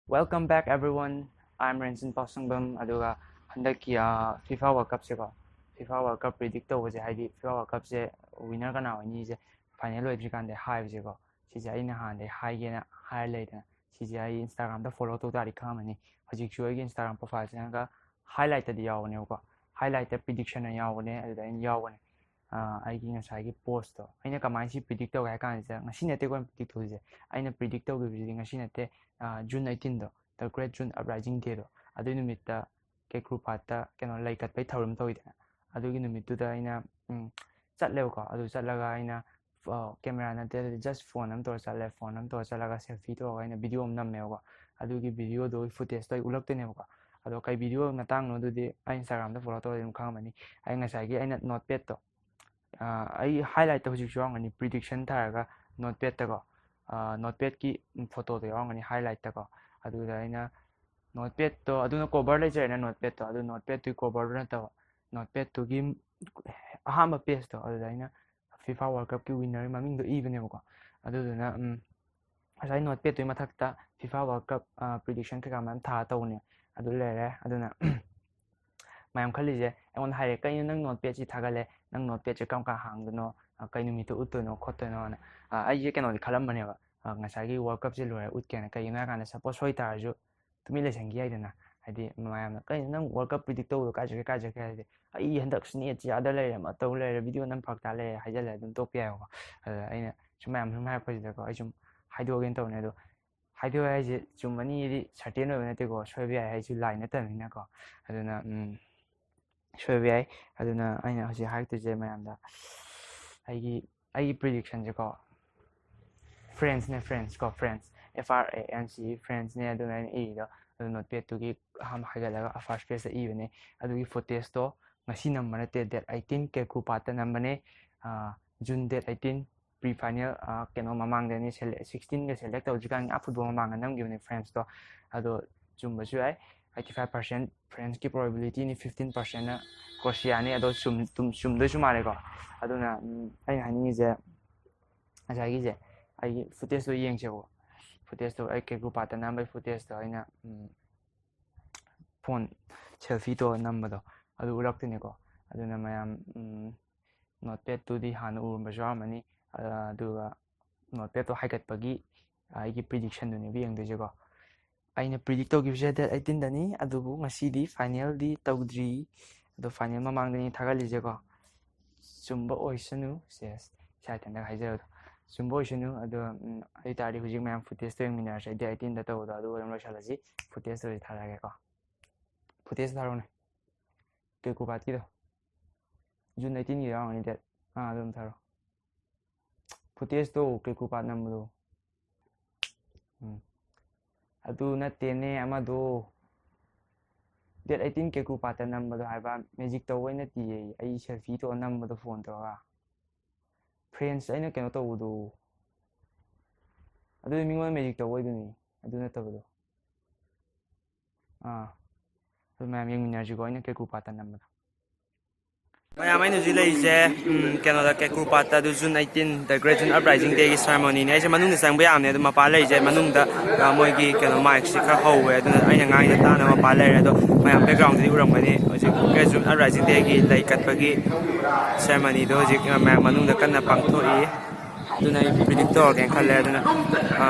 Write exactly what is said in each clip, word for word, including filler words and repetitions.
Welcome back everyone. I'm Renson ꯄꯥꯎꯁꯪꯕꯝ꯫ ꯑꯗꯨꯒ ꯍꯟꯗꯛꯀꯤ ꯐꯤꯐꯥ ꯋꯥꯔꯜ ꯀꯞꯁꯦꯀꯣ, ꯐꯤꯐꯥ ꯋꯥꯔꯜ ꯀꯞ ꯄ꯭ꯔꯤꯗꯤꯛ ꯇꯧꯕꯁꯦ, ꯍꯥꯏꯗꯤ ꯐꯤꯐꯥ ꯋꯥꯔꯜ ꯀꯞꯁꯦ ꯋꯤꯅꯔ ꯀꯅꯥ ꯑꯣꯏꯅꯤꯁꯦ ꯐꯥꯏꯅꯦꯜ ꯑꯣꯏꯗ꯭ꯔꯤꯀꯥꯟꯗ ꯍꯥꯏꯕꯁꯦꯀꯣ, ꯁꯤꯁꯦ ꯑꯩꯅ ꯍꯥꯟꯅꯗꯩ ꯍꯥꯏꯒꯦꯅ ꯍꯥꯏꯔ ꯂꯩꯗꯅ, ꯁꯤꯁꯦ ꯑꯩ ꯏꯟꯁꯇꯥꯒ꯭ꯔꯥꯝꯗ ꯐꯣꯂꯣ ꯇꯧ ꯇꯥꯔꯗꯤ ꯈꯪꯉꯝꯃꯅꯤ꯫ ꯍꯧꯖꯤꯛꯁꯨ ꯑꯩꯒꯤ ꯏꯟꯁꯇꯥꯒ꯭ꯔꯥꯝ ꯄ꯭ꯔꯣꯐꯥꯏꯜꯁꯦ ꯆꯪꯉꯒ ꯍꯥꯏꯂꯥꯏꯠꯇꯗꯤ ꯌꯥꯎꯕꯅꯦꯕꯀꯣ, ꯍꯥꯏꯂꯥꯏꯠꯇ ꯄ꯭ꯔꯤꯗꯤꯛꯁꯟ ꯑꯣꯏꯅ ꯌꯥꯎꯕꯅꯦ, ꯑꯗꯨꯗ ꯑꯩꯅ ꯌꯥꯎꯕꯅꯦ꯫ ꯑꯩꯒꯤ ꯉꯁꯥꯏꯒꯤ ꯄꯣꯁꯇꯣ ꯑꯩꯅ ꯀꯃꯥꯏꯅ ꯁꯤ ꯄ꯭ꯔꯤꯗꯤꯛ ꯇꯧꯒꯦ ꯍꯥꯏ ꯀꯥꯟꯁꯤꯗ, ꯉꯁꯤ ꯅꯠꯇꯦꯀꯣ ꯑꯩꯅ ꯄ꯭ꯔꯤꯗꯤꯛ ꯇꯧꯈꯤꯕꯁꯦ, ꯑꯩꯅ ꯄ꯭ꯔꯤꯗꯤꯛ ꯇꯧꯈꯤꯕꯁꯤꯗꯤ ꯉꯁꯤ ꯅꯠꯇꯦ, ꯖꯨꯟ ꯑꯩꯠꯇꯤꯟꯗꯣ, ꯗ ꯒ꯭ꯔꯦꯠ ꯖꯨꯟ ꯑꯞꯔꯥꯏꯖꯤꯡ ꯗꯦꯗꯣ, ꯑꯗꯨꯒꯤ ꯅꯨꯃꯤꯠꯇ ꯀꯦꯀ꯭ꯔꯨ ꯄꯥꯠꯇ ꯀꯩꯅꯣ, ꯂꯩ ꯀꯠꯄꯩ ꯊꯧꯔꯝ ꯇꯧꯋꯤꯗꯅ, ꯑꯗꯨꯒꯤ ꯅꯨꯃꯤꯠꯇꯨꯗ ꯑꯩꯅ ꯆꯠꯂꯦꯕꯀꯣ꯫ ꯑꯗꯨ ꯆꯠꯂꯒ ꯑꯩꯅ ꯀꯦꯃꯦꯔꯥ ꯅꯠꯇꯦ, ꯑꯗꯨꯗꯤ ꯖꯁ ꯐꯣꯟ ꯑꯃ ꯇꯧꯔ ꯆꯠꯂꯦ꯫ ꯐꯣꯟ ꯑꯃ ꯇꯧꯔ ꯆꯠꯂꯒ ꯁꯦꯜꯐꯤ ꯇꯧꯔꯒ ꯑꯩꯅ ꯚꯤꯗꯤꯑꯣ ꯑꯃ ꯅꯝꯃꯦꯕꯀꯣ꯫ ꯑꯗꯨꯒꯤ ꯚꯤꯗꯤꯑꯣꯗꯨꯒꯤ ꯐꯨꯇꯦꯖꯇꯣ ꯑꯩ ꯎꯠꯂꯛꯇꯣꯏꯅꯦꯕꯀꯣ꯫ ꯑꯗꯣ ꯀꯩ ꯚꯤꯗꯤꯑꯣ ꯃꯇꯥꯡꯅꯣ ꯑꯗꯨꯗꯤ ꯑꯩ ꯏꯟꯁꯇꯥꯒ꯭ꯔꯥꯝꯗ ꯐꯣꯂꯣ ꯇꯧꯔꯗꯤ ꯑꯗꯨꯝ ꯈꯪꯉꯝꯃꯅꯤ꯫ ꯑꯩ ꯉꯁꯥꯏꯒꯤ ꯑꯩꯅ ꯅꯣꯠꯄꯦꯠꯇꯣ, ꯑꯩ ꯍꯥꯏꯂꯥꯏꯠꯇ ꯍꯧꯖꯤꯛꯁꯨ ꯌꯥꯎꯔꯝꯒꯅꯤ, ꯄ꯭ꯔꯤꯗꯤꯛꯁꯟ ꯊꯥꯔꯒ ꯅꯣꯠꯄꯦꯠꯇꯀꯣ, ꯅꯣꯠꯄꯦꯠꯀꯤ ꯐꯣꯇꯣꯗꯣ ꯌꯥꯎꯔꯝꯒꯅꯤ ꯍꯥꯏꯂꯥꯏꯠꯇꯀꯣ꯫ ꯑꯗꯨꯗ ꯑꯩꯅ ꯅꯣꯠꯄꯦꯠꯇꯣ, ꯑꯗꯨꯅ ꯀꯣꯕꯔ ꯂꯩꯖꯔꯦꯅ ꯅꯣꯠꯄꯦꯠꯇꯣ, ꯑꯗꯨ ꯅꯣꯠꯄꯦꯠꯇꯨꯒꯤ ꯀꯣꯕꯔꯗꯨ ꯅꯠꯇꯕ, ꯅꯣꯠꯄꯦꯠꯇꯨꯒꯤ ꯑꯍꯥꯟꯕ ꯄꯦꯖꯇꯣ, ꯑꯗꯨꯗ ꯑꯩꯅ ꯐꯤꯐꯥ ꯋꯥꯔꯜ ꯀꯞꯀꯤ ꯋꯤꯟꯅꯔꯒꯤ ꯃꯃꯤꯡꯗꯣ ꯏꯕꯅꯦꯕꯀꯣ꯫ ꯑꯗꯨꯗꯨꯅ ꯉꯁꯥꯏ ꯅꯣꯠꯄꯦꯠꯇꯨꯒꯤ ꯃꯊꯛꯇ ꯐꯤꯐꯥ ꯋꯥꯔꯜ ꯀꯞ ꯄ꯭ꯔꯤꯗꯤꯛꯁꯟ ꯀꯩꯀꯥ ꯃꯌꯥꯝ ꯊꯥꯔ ꯇꯧꯕꯅꯦ꯫ ꯑꯗꯨ ꯂꯩꯔꯦ꯫ ꯑꯗꯨꯅ ꯃꯌꯥꯝ ꯈꯜꯂꯤꯁꯦ ꯑꯩꯉꯣꯟꯗ ꯍꯥꯏꯔꯦ, "ꯀꯩꯅꯣ ꯅꯪ ꯅꯣꯠꯄꯦꯠꯁꯤ ꯊꯥꯒꯠꯂꯦ, ꯅꯪ ꯅꯣꯠꯄꯦꯠꯁꯦ ꯀꯔꯝ ꯀꯥꯟ ꯍꯥꯡꯗꯣꯏꯅꯣ, ꯀꯩ ꯅꯨꯃꯤꯠꯇ ꯎꯠꯇꯣꯏꯅꯣ ꯈꯣꯠꯇꯣꯏꯅꯣꯅ?" ꯑꯩꯁꯦ ꯀꯩꯅꯣꯗꯤ ꯈꯜꯂꯝꯕꯅꯦꯕ, ꯉꯁꯥꯏꯒꯤ ꯋꯥꯔꯜ ꯀꯞꯁꯦ ꯂꯣꯏꯔ ꯎꯠꯀꯦꯅ꯫ ꯀꯩꯒꯤꯅꯣ ꯍꯥꯏ ꯀꯥꯟꯗ, ꯁꯄꯣꯁ ꯁꯣꯏ ꯇꯥꯔꯁꯨ ꯇꯨꯃꯤꯟ ꯂꯩꯁꯟꯈꯤ ꯌꯥꯏꯗꯅ꯫ ꯍꯥꯏꯗꯤ ꯃꯌꯥꯝꯅ, "ꯀꯩꯅꯣ ꯅꯪ ꯋꯥꯔꯜ ꯀꯞ ꯄ꯭ꯔꯤꯗꯤꯛ ꯇꯧꯕꯗꯣ ꯀꯥꯏ ꯆꯠꯈ꯭ꯔꯦ, ꯀꯥꯏ ꯆꯠꯈ꯭ꯔꯦ?" ꯍꯥꯏꯗꯤ, "ꯑꯩ ꯍꯟꯗꯛ ꯅꯦꯠꯁꯦ ꯑꯥꯗ ꯂꯩꯔꯦ, ꯑꯃ ꯇꯧ ꯂꯩꯔꯦ, ꯚꯤꯗꯤꯑꯣ ꯅꯝ ꯐꯔꯛ ꯇꯥ ꯂꯩꯔꯦ" ꯍꯥꯏꯖꯜꯂꯦ, ꯑꯗꯨꯝ ꯇꯣꯛꯄ ꯌꯥꯏꯕꯀꯣ꯫ ꯑꯗꯨꯗ ꯑꯩꯅ ꯁꯨꯝ ꯃꯌꯥꯝ ꯁꯨꯝ ꯍꯥꯏꯔꯛꯄꯁꯤꯗꯀꯣ, ꯑꯩ ꯁꯨꯝ ꯍꯥꯏꯗꯣꯛꯑꯒꯦꯅ ꯇꯧꯕꯅꯦ꯫ ꯑꯗꯣ ꯍꯥꯏꯗꯣꯛꯑꯦ ꯍꯥꯏꯁꯦ ꯆꯨꯝꯃꯅꯤꯗꯤ ꯁꯔꯇꯦꯟ ꯑꯣꯏꯕ ꯅꯠꯇꯦꯀꯣ, ꯁꯣꯏꯕ ꯌꯥꯏ, ꯑꯩꯁꯨ ꯂꯥꯏ ꯅꯠꯇꯕꯅꯤꯅꯀꯣ꯫ ꯑꯗꯨꯅ ꯁꯣꯏꯕ ꯌꯥꯏ꯫ ꯑꯗꯨꯅ ꯑꯩꯅ ꯍꯧꯖꯤꯛ ꯍꯥꯏꯔꯛꯇꯣꯏꯁꯦ ꯃꯌꯥꯝꯗ, ꯑꯩꯒꯤ ꯑꯩꯒꯤ ꯄ꯭ꯔꯤꯗꯤꯛꯁꯟꯁꯦꯀꯣ, ꯐ꯭ꯔꯦꯟꯁꯅꯦ, ꯐ꯭ꯔꯦꯟꯁ ꯀꯣ, France, F R A N C E, ꯐ꯭ꯔꯦꯟꯁꯅꯦ꯫ ꯑꯗꯨꯅ ꯑꯩꯅ ꯏꯔꯤꯗꯣ, ꯑꯗꯨ ꯅꯣꯠꯄꯦꯠꯇꯨꯒꯤ ꯑꯍꯥꯟꯕ ꯍꯥꯏꯒꯠꯂꯒ ꯐꯥꯔꯁ ꯄꯦꯖꯇ ꯏꯕꯅꯦ꯫ ꯑꯗꯨꯒꯤ ꯐꯨꯇꯦꯖꯇꯣ ꯉꯁꯤ ꯅꯝꯕ ꯅꯠꯇꯦ, ꯗꯦꯠ ꯑꯩꯠꯇꯤꯟ ꯀꯦꯀ꯭ꯔꯨꯄꯥꯠꯇ ꯅꯝꯕꯅꯦ꯫ June date eighteen, pre final, ꯀꯩꯅꯣ ꯃꯃꯥꯡꯗꯅꯤ, ꯁꯤꯛꯁꯇꯤꯟꯒ ꯁꯦꯂꯦꯛ ꯇꯧꯗ꯭ꯔꯤꯀꯥꯟꯗ ꯐꯨꯠꯕꯣꯜ ꯃꯃꯥꯡꯗ ꯅꯝꯈꯤꯕꯅꯦ ꯐ꯭ꯔꯦꯟꯁꯇꯣ꯫ ꯑꯗꯣ ꯆꯨꯝꯕꯁꯨ ꯌꯥꯏ, ꯑꯩꯠꯇꯤ ꯐꯥꯏꯚ ꯄꯥꯔꯁꯦꯟ ꯐ꯭ꯔꯦꯟꯁꯀꯤ ꯄ꯭ꯔꯣꯕꯦꯕꯤꯂꯤꯇꯤꯅꯤ, ꯐꯤꯐꯇꯤꯟ ꯄꯥꯔꯁꯦꯟꯅ ꯀ꯭ꯔꯣꯁꯤꯌꯥꯅꯤ꯫ ꯑꯗꯣ ꯆꯨꯝꯗꯣꯏꯁꯨ ꯃꯥꯜꯂꯦꯀꯣ꯫ ꯑꯗꯨꯅ ꯑꯩꯅ ꯍꯥꯏꯅꯤꯡꯉꯤꯁꯦ, ꯉꯁꯥꯏꯒꯤꯁꯦ ꯑꯩꯒꯤ ꯐꯨꯇꯦꯖꯇꯣ ꯌꯦꯡꯁꯦꯕꯀꯣ꯫ ꯐꯨꯇꯦꯖꯇꯣ, ꯑꯩ ꯀꯦꯀꯨ ꯄꯥꯠꯇ ꯅꯝꯕꯒꯤ ꯐꯨꯇꯦꯖꯇꯣ ꯑꯩꯅ ꯐꯣꯟ ꯁꯦꯜꯐꯤꯗꯣ ꯅꯝꯕꯗꯣ ꯑꯗꯨ ꯎꯠꯂꯛꯇꯣꯏꯅꯦꯀꯣ꯫ ꯑꯗꯨꯅ ꯃꯌꯥꯝ ꯅꯣꯠꯄꯦꯠꯇꯨꯗꯤ ꯍꯥꯟꯅ ꯎꯔꯝꯕꯁꯨ ꯌꯥꯎꯔꯝꯃꯅꯤ꯫ ꯑꯗꯨꯒ ꯅꯣꯠꯄꯦꯠꯇꯣ ꯍꯥꯏꯒꯠꯄꯒꯤ ꯑꯩꯒꯤ ꯄ꯭ꯔꯤꯗꯤꯛꯁꯟꯗꯨꯅꯦꯕ ꯌꯦꯡꯗꯣꯏꯁꯦꯀꯣ꯫ ꯑꯩꯅ ꯄ꯭ꯔꯤꯗꯤꯛ ꯇꯧꯈꯤꯕꯁꯦ ꯗꯦꯠ ꯑꯩꯠꯇꯤꯟꯗꯅꯤ, ꯑꯗꯨꯕꯨ ꯉꯁꯤꯗꯤ ꯐꯥꯏꯅꯦꯜꯗꯤ ꯇꯧꯗ꯭ꯔꯤ꯫ ꯑꯗꯣ ꯐꯥꯏꯅꯦꯜ ꯃꯃꯥꯡꯗꯅꯤ ꯊꯥꯒꯠꯂꯤꯁꯦꯀꯣ꯫ ꯆꯨꯝꯕ ꯑꯣꯏꯁꯅꯨ, ꯁꯦꯁ, ꯏꯁꯥ ꯏꯊꯟꯇ ꯍꯥꯏꯖꯕꯗꯣ꯫ ꯆꯨꯝꯕ ꯑꯣꯏꯁꯅꯨ꯫ ꯑꯗꯣ ꯑꯗꯨ ꯑꯣꯏꯇꯥꯔꯗꯤ ꯍꯧꯖꯤꯛ ꯃꯌꯥꯝ ꯐꯨꯇꯦꯖꯇꯣ ꯌꯦꯡꯃꯤꯟꯅꯔꯁꯦ꯫ ꯗꯦꯠ ꯑꯩꯠꯇꯤꯟꯗ ꯇꯧꯕꯗꯣ ꯑꯗꯨ ꯑꯗꯨꯝ ꯂꯣꯏꯁꯜꯂꯁꯤ꯫ ꯐꯨꯇꯦꯖꯇꯣ ꯍꯧꯖꯤꯛ ꯊꯥꯔꯛꯑꯒꯦꯀꯣ꯫ ꯐꯨꯇꯦꯖ ꯊꯥꯔꯛꯎꯅꯦ꯫ ꯀꯦꯀꯨ ꯄꯥꯠꯀꯤꯗꯣ꯫ ꯖꯨꯟ ꯑꯩꯠꯇꯤꯟꯒꯤ ꯌꯥꯎꯔꯝꯒꯅꯤ ꯗꯦꯠ꯫ ꯑꯥ, ꯑꯗꯨꯝ ꯊꯥꯔꯛꯑꯣ꯫ ꯐꯨꯇꯦꯖꯇꯣ ꯀꯦꯀꯨ ꯄꯥꯠ ꯅꯝꯕꯗꯣ꯫ ꯎꯝ꯫ ꯑꯗꯨ ꯅꯠꯇꯦꯅꯦ ꯑꯃꯗꯣ꯫ ꯗꯦꯠ ꯑꯩꯠꯇꯤꯟ ꯀꯦꯀꯨ ꯄꯥꯠꯇ ꯅꯝꯕꯗꯣ ꯍꯥꯏꯕ, ꯃꯦꯖꯤꯛ ꯇꯧꯕꯩ ꯅꯠꯇꯤꯌꯦ꯫ ꯑꯩ ꯁꯦꯜꯐꯤ ꯇꯧꯔ ꯅꯝꯕꯗꯣ ꯐꯣꯟ ꯇꯧꯔꯒ꯫ ꯐ꯭ꯔꯦꯟꯁ ꯑꯩꯅ ꯀꯩꯅꯣ ꯇꯧꯕꯗꯣ꯫ ꯑꯗꯨꯗꯤ ꯃꯤꯉꯣꯟꯗ ꯃꯦꯖꯤꯛ ꯇꯧꯕꯩꯗꯨꯅꯤ꯫ ꯑꯗꯨ ꯅꯠꯇꯕꯗꯣ꯫ ꯑꯥ꯫ ꯑꯗꯨ ꯃꯌꯥꯝ ꯌꯦꯡꯃꯤꯟꯅꯔꯁꯤꯀꯣ, ꯑꯩꯅ ꯀꯦꯀꯨ ꯄꯥꯠꯇ ꯅꯝꯕꯗꯣ꯫ ꯃꯌꯥꯝ ꯑꯩꯅ ꯍꯧꯖꯤꯛ ꯂꯩꯔꯤꯁꯦ, ꯎꯝ, ꯀꯩꯅꯣꯗ, ꯀꯦꯀꯨ ꯄꯥꯠꯇ, ꯑꯗꯨ June eighteen, the Great June Uprising Day ꯒꯤ ceremony ꯅꯤ꯫ ꯑꯩꯁꯦ ꯃꯅꯨꯡꯗ ꯆꯪꯕ ꯌꯥꯕꯅꯦ, ꯑꯗꯨ ꯃꯄꯥꯟ ꯂꯩꯔꯤꯁꯦ, ꯃꯅꯨꯡꯗ, ꯑ, ꯃꯣꯏꯒꯤ ꯀꯩꯅꯣ ꯃꯥꯏꯛꯁꯦ ꯈꯔ ꯍꯧꯋꯦ, ꯑꯗꯨꯅ ꯑꯩꯅ ꯉꯥꯡꯉꯤꯗꯣ ꯇꯥꯅꯕ ꯃꯄꯥꯟ ꯂꯩꯔꯦ꯫ ꯑꯗꯣ ꯃꯌꯥꯝ ꯕꯦꯛꯒ꯭ꯔꯥꯎꯟꯗꯗꯤ ꯎꯔꯝꯒꯅꯤ, ꯍꯧꯖꯤꯛ Great June Uprising Day ꯒꯤ ꯂꯩ ꯀꯠꯄꯒꯤ ceremony ꯗꯣ ꯍꯧꯖꯤꯛ, ꯑ, ꯃꯌꯥꯝ ꯃꯅꯨꯡꯗ ꯀꯟꯅ ꯄꯥꯡꯊꯣꯛꯏ꯫ ꯑꯗꯨꯅ ꯑꯩ ꯄ꯭ꯔꯤꯗꯤꯛ ꯇꯧꯔꯒꯦꯅ ꯈꯜꯂꯦ꯫ ꯑꯗꯨꯅ, ꯑ,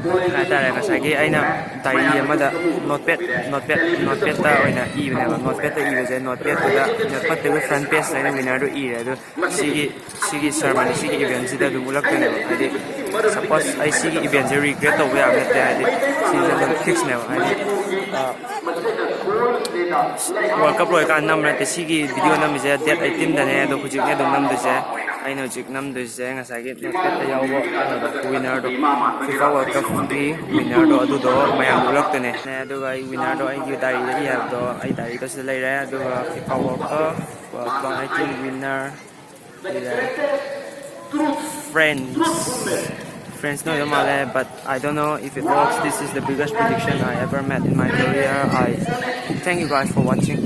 ꯀꯩ ꯍꯥꯏꯇꯥꯔꯦ, ꯉꯁꯥꯏꯒꯤ ꯑꯩꯅ ꯗꯥꯏꯔꯤ ꯑꯃꯗ ꯅꯣꯠꯄꯦꯠ, ꯅꯣꯠꯄꯦꯠ, ꯅꯣꯠꯄꯦꯠꯇ ꯑꯣꯏꯅ ꯏꯕꯅꯦꯕ꯫ ꯅꯣꯠꯄꯦꯠꯇ ꯏꯕꯁꯦ, ꯅꯣꯠꯄꯦꯠꯇꯨꯗ ꯅꯣꯠꯄꯦꯠꯇꯨꯒꯤ front page ꯇ ꯑꯩꯅ winner ꯗꯣ ꯏꯔꯦ꯫ ꯑꯗꯨ ꯁꯤꯒꯤ, ꯁꯤꯒꯤ ceremony, ꯁꯤꯒꯤ event ꯁꯤꯗ ꯑꯗꯨꯝ ꯎꯠꯂꯛꯇꯣꯏꯅꯦꯕ꯫ ꯍꯥꯏꯗꯤ, suppose ꯑꯩ ꯁꯤꯒꯤ event ꯁꯦ regret ꯇꯧꯕ ꯌꯥꯕ ꯅꯠꯇꯦ, ꯍꯥꯏꯗꯤ ꯁꯤꯁꯦ ꯑꯗꯨꯝ fix ꯅꯦꯕ꯫ ꯍꯥꯏꯗꯤ, ꯑ, World Cup ꯂꯣꯏꯔꯀꯥꯟꯗ ꯅꯝꯕ ꯅꯠꯇꯦ, ꯁꯤꯒꯤ video ꯅꯝꯃꯤꯁꯦ date eighteen ꯗꯅꯦ꯫ ꯑꯗꯣ ꯍꯧꯖꯤꯛꯅꯦ ꯑꯗꯨꯝ ꯅꯝꯗꯣꯏꯁꯦ, ꯑꯩꯅ ꯍꯧꯖꯤꯛ ꯅꯝꯗꯣꯏꯁꯦ ꯉꯁꯥꯏꯒꯤ ꯅꯣꯠꯄꯦꯠꯇ ꯌꯥꯎꯕ ꯀꯩꯅꯣꯗꯣ, winner ꯗꯣ, FIFA World Cup ꯀꯤ winner ꯗꯣ, ꯑꯗꯨꯗꯣ ꯃꯌꯥꯝ ꯎꯠꯂꯛꯇꯣꯏꯅꯦ꯫ ꯑꯗꯨꯒ ꯑꯩ winner ꯗꯣ ꯑꯩꯒꯤ ꯗꯥꯏꯔꯤꯗ ꯏ ꯍꯥꯏꯕꯗꯣ, ꯑꯩ ꯗꯥꯏꯔꯤꯗ ꯁꯤꯗ ꯂꯩꯔꯦ꯫ ꯑꯗꯨꯒ FIFA World Cup two thousand eighteen winner ꯂꯩꯔꯦ꯫ France꯫ France ꯅ ꯑꯣꯏꯗꯧ ꯃꯥꯜꯂꯦ, but I don't know if it works. This is the biggest prediction I ever made in my career. I thank you guys for watching.